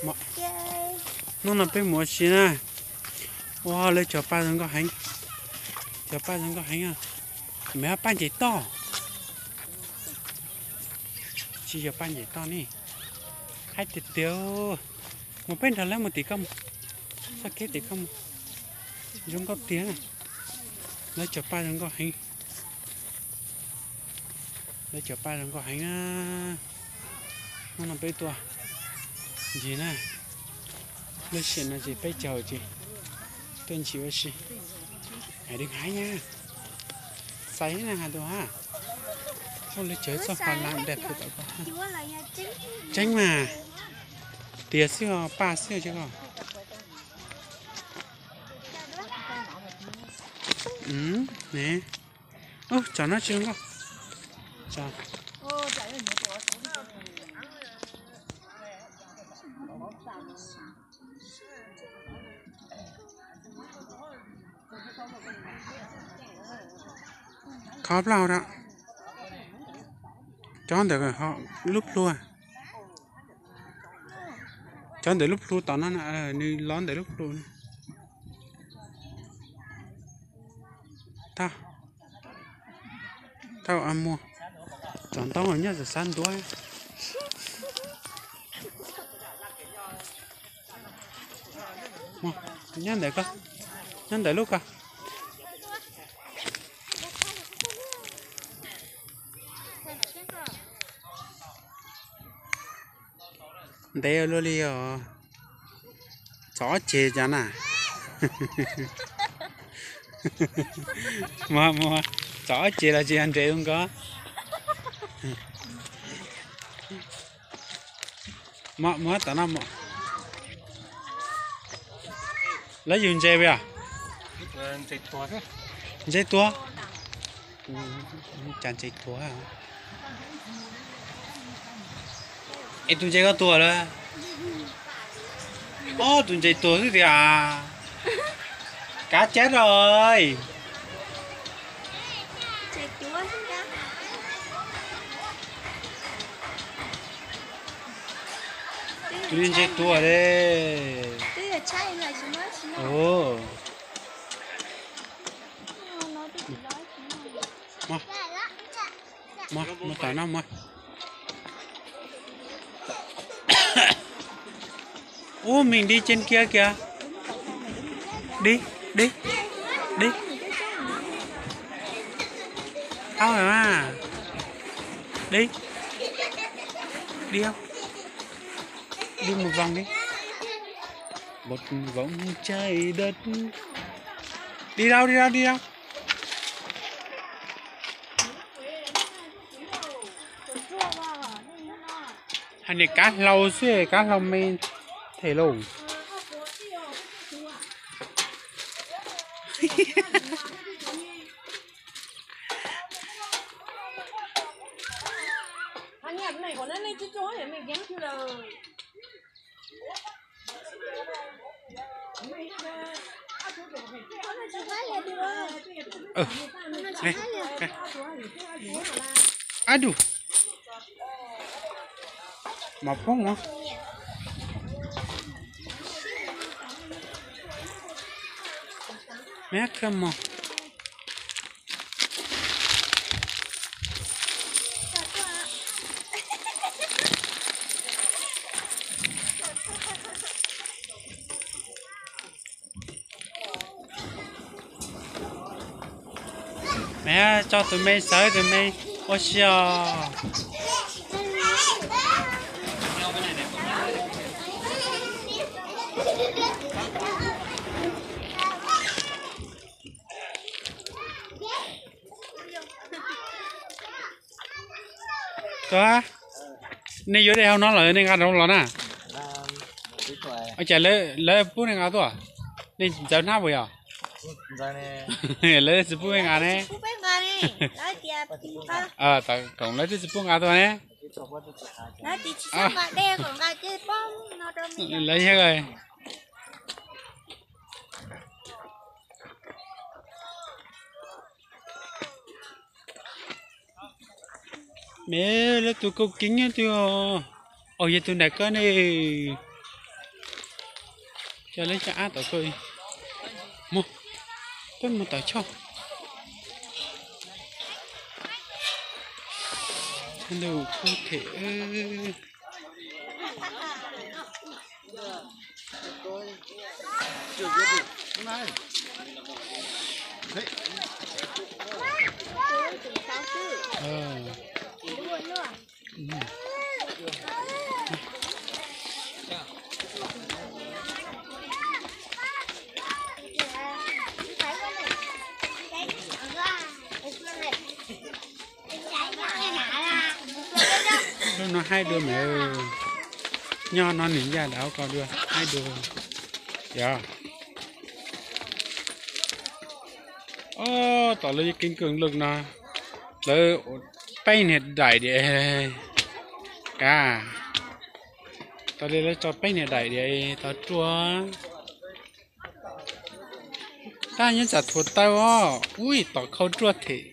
Hnub no peb mus ua si na. Ua lawv cog paj zoo nkauj heev. Cog paj zoo nkauj heev. Mem paj nce toj. Tsis yog paj nce toj ne. Haib tiag tiag. Mus peb nrog lawv mus tim koj mus. Txoj kev tim koj mus. Zoo nkauj tiag. Lawv cog paj zoo nkauj heev. Lawv cog paj zoo nkauj heev na. Hnub no peb tuaj ncig na. Lub sij hawm no ces peb caug ces tuaj ncig ua si. Hais dwb hais na. Xais na has tus ha. Ua lawv cog txoj fa la daj pug tom ko. Tseeb mas. Tias xwb os, paj xwb os. Ne. Ub, tsov no tsis zoo nkauj. Khov plaub da. Cov ntawm lub plhu. Cov ntawm lub plhu tom no, nws los ntawm lub plhu. Thauj, thauj a muag. Tsov ntoo nyob tom sab ntuav. Nyob ntawm ko, nyob ntawm lub ko. Ntev luaj li os. Tsov ob ceg cas na. Mus, mus, tsov ob ceg los tsis yog nres zoo nkauj. Mus, mus tom no mus. Lawv yug ntses puas yog? Ntses tuag. Cas ntses tuag. Es tus ntses koj tuag lawm? Ob, tus ntses tuag xwb tiag. Kav cab rawv. Tus ntses tuag li. Mus, mus tom no mus. Ub, mej di cen kiag kiag. Di, di, di. Au, di, di, di mus vòng đi. Một vòng trái đất. Đi đâu, đi đâu, đi đâu? Hais niam kab hlau xwb, kab hlau me them lauj. Ab du, mov poob os. Me kab mog. Me tso tus me sawv tus me ua si os. Tuag, nej yuav dej hau no lawm nej nqa rau los na. Ua cas lawv pub nej nqa tuaj? Nej ntxaws hnab puas yog? Lawv tsis pub nej nqa ne. Koom lawv twb tsis pub nqa tuaj ne. Lawv yog Me, lawv tus kaus keev nyob twg os? Au, yog tus nram ko ne. Coj leb coj ab tom ko. Mus, peb mus tom choj. Ntug kub them. Lub no haib dua mas, nyob no nws ncaj dab ko dua, haib dua. Yog, tom lawv keeb kawg lwg no, lawv peb niag daim diam. Ka, tas li lawv tso peb niag daim diam tau ruaj. Tab nyob tsam thuav taw os, ui tom khau ruaj them.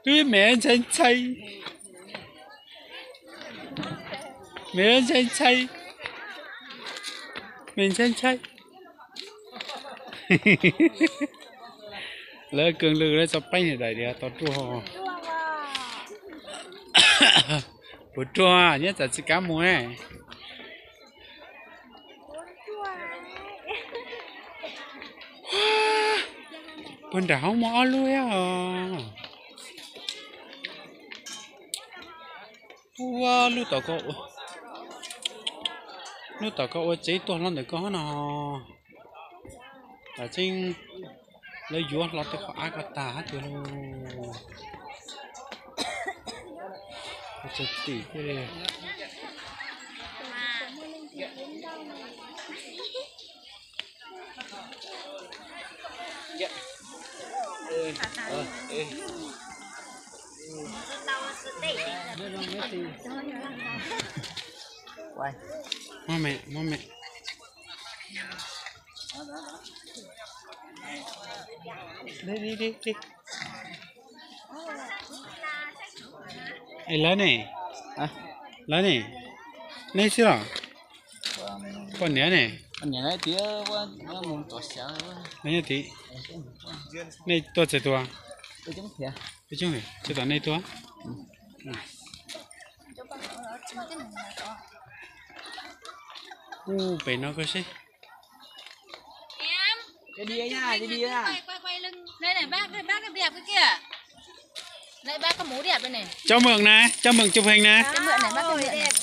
Wb me ntshai ntshai, me ntshai ntshai, me ntshai ntshai. Lawv keeg lwg lawv tso peeb niag daim diav tau ruaj. Puas ruaj nyob tsam tsis kav mus ne. Puag nram hoob muaj ob lub thiab os. Ua lub tom ko, lub tom ko ua tsev tuaj hlo ntawm ko no. Tam tseeb lawv yuav hlo tej qhov av ko tag hab tiag lauj. Ua tsev tim thiaj li. Muab me, muab me. Es lawv ne, lawv ne, nej xwb los? Poj niam ne? Nej tuaj txog tua? Tsis tom nej tuaj? Ub, pem no koj seb. Chào mừng này, chào mừng chụp hình này.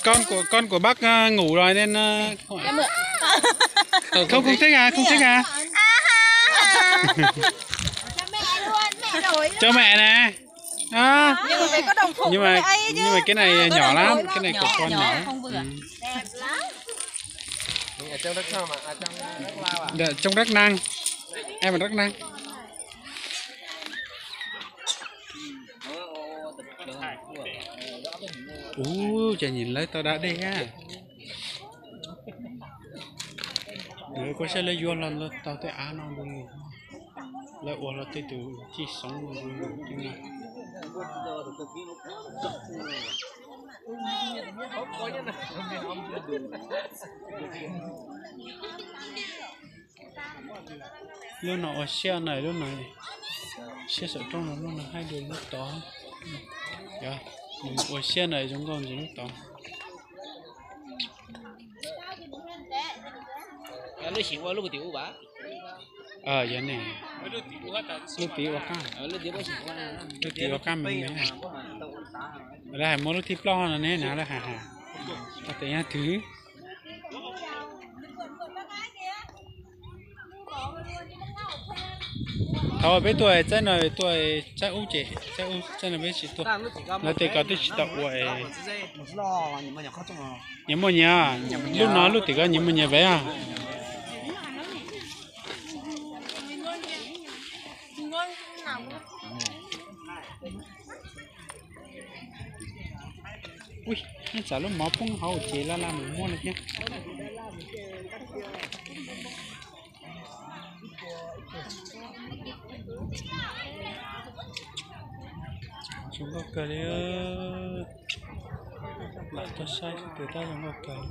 Con của, con của bác ờ, ngủ rồi nên ờ, không, không thích à, không thích à. Cho mẹ này. À, nhưng mà nhưng mà cái này nhỏ lắm, cái này của con nhỏ lắm. Ừ. Dạ, trông rất năng. Em mà rất năng. Ub, ces nyim lawv tau da dej ha. Lawv kuj saib lawv yuav hlo tau tej av no, lawv ua hlo tej tus cij xoov no. Lub no ua siab na, lub no siab saum roob no, lub no haib dua lub tod. Yog, ua siab na zoo nkauj ntsis lub tod. Lub sim ua lub tim ub, yog ne, lub tim ua qab, lub tim ua qab me me. Lawv hais muaj lub thib plaub no ne na, lawv hais hais. Tes nyob twg? Thaum peb tuaj txaib no tuaj txaib ub ces txaib ub, txaib no peb tsis tuaj. Lawv tes ko twb tsis tau ua. Nyias muaj nyias, lub no lub tim ko nyias muaj nyias vev os. Ui, nej tsam lub mov poob hauv ces laj laj mus muab no thiab. Zoo nkauj kawg li. Lam tuaj saib tus tab zoo nkauj kawg.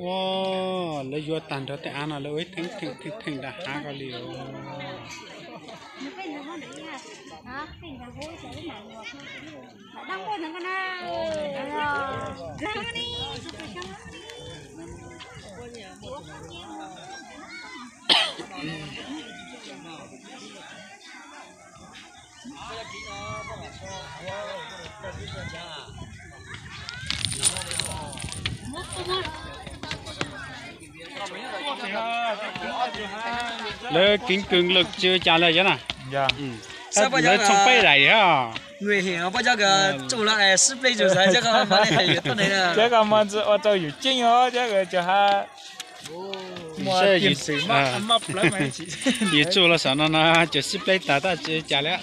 Ua, lawv yuav tag nrho tej av no lawv ua ib theem theem theem theem nram hav ko li os. Lawv keev kws lawm tsis ua cas li yog na. Lawv tshooj peb daim os. Cov koj mas ua rau yus ceeb os, cov koj cov ha. Yus tsuj los saum no no ces sib pleb tas tab tsis ua cas li.